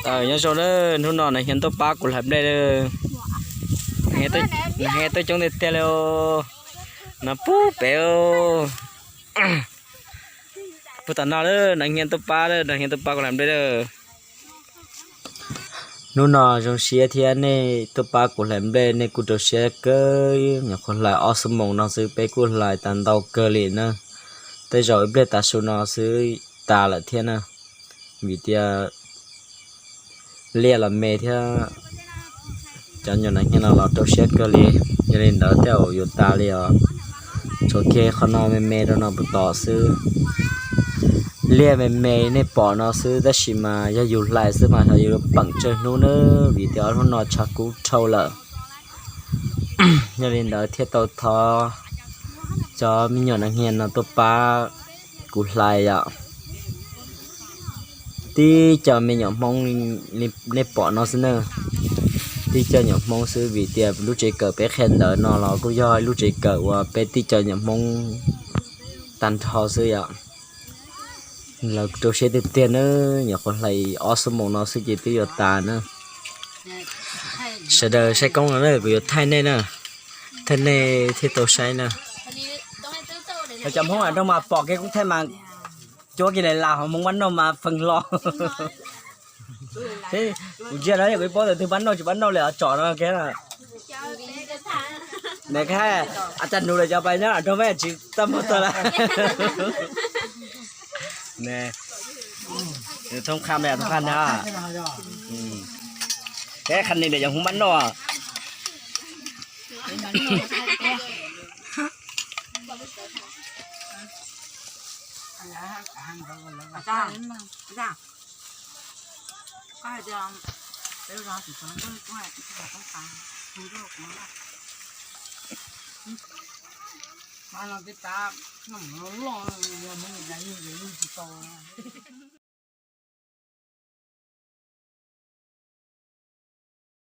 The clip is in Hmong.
Nyob zoo na, hnub no Nas Hia tuaj pab kuv hlais nplej lawm. Nas Hia tuaj coob tiag tiag li os. No pub pem. Puag tom no lawm, Nas Hia tuaj pab lawm, Nas Hia tuaj pab kuv hlais nplej lawm. Hnub no zoo siab thiab, nej tuaj pab kuv hlais nplej nej kuj rau siab kawg. Nyuam qhuav hlais ob xuab moos no xwb peb kuj hlais tas ntau kawg li na. Tej zaum ib pliag tav su no xwb tas lawm thiab na, vim tias liaj los me thiab. Cov nyuam Nas Hia no los rau siab kawg li, yog li ntawd tej zaum yuav tas li os. Tshuav kiag qhov no me me rau no puag tom xwb. Liaj me me nej pom no xwb, tab sis mas yog yus hlais xwb mas xyov yus yuav peem tsawg hnub na, vim tias ob hnub no tshav kub dhau lawm. Yog li ntawd thiaj tau thov cov me nyuam Nas Hia no tuaj pab kuv hlais yom. Tib co me nyuam Hmoob nej pom no xwb na, tib co nyuam Hmoob xwb, vim tias lub tsev kawm peb qhia ntawd no los kuj yog lub tsev kawm uas peb tib co nyuam Hmoob tag nrho xwb yom. Lawv rau siab tiag tiag na, nyuam qhuav hlais ob xuab moos no xwb ces twb yuav tas na. Sawv daws saib koob no na, kuv yuav thaij nej na, thaij nej thiaj tau saib na. Cov Hmoob nroog mas pom kev kuv thaij mas cuab kiag li las, ho Hmoob Pab Noj mas feej hlo. Kuv ntsia no kuv paub tias twg Pab Noj tsis Pab Noj li os, tsom no kiag. Nws, a cas nus lawm cov pais nyob nroog mej tsis txaj muag tag lawm. Nws thoob qha me thoob qha na. Peb qha ni lawm yog Hmoob Pab Noj. Peb no peb tab, no loj, yog Hmoob Pab Noj yug tsis tau.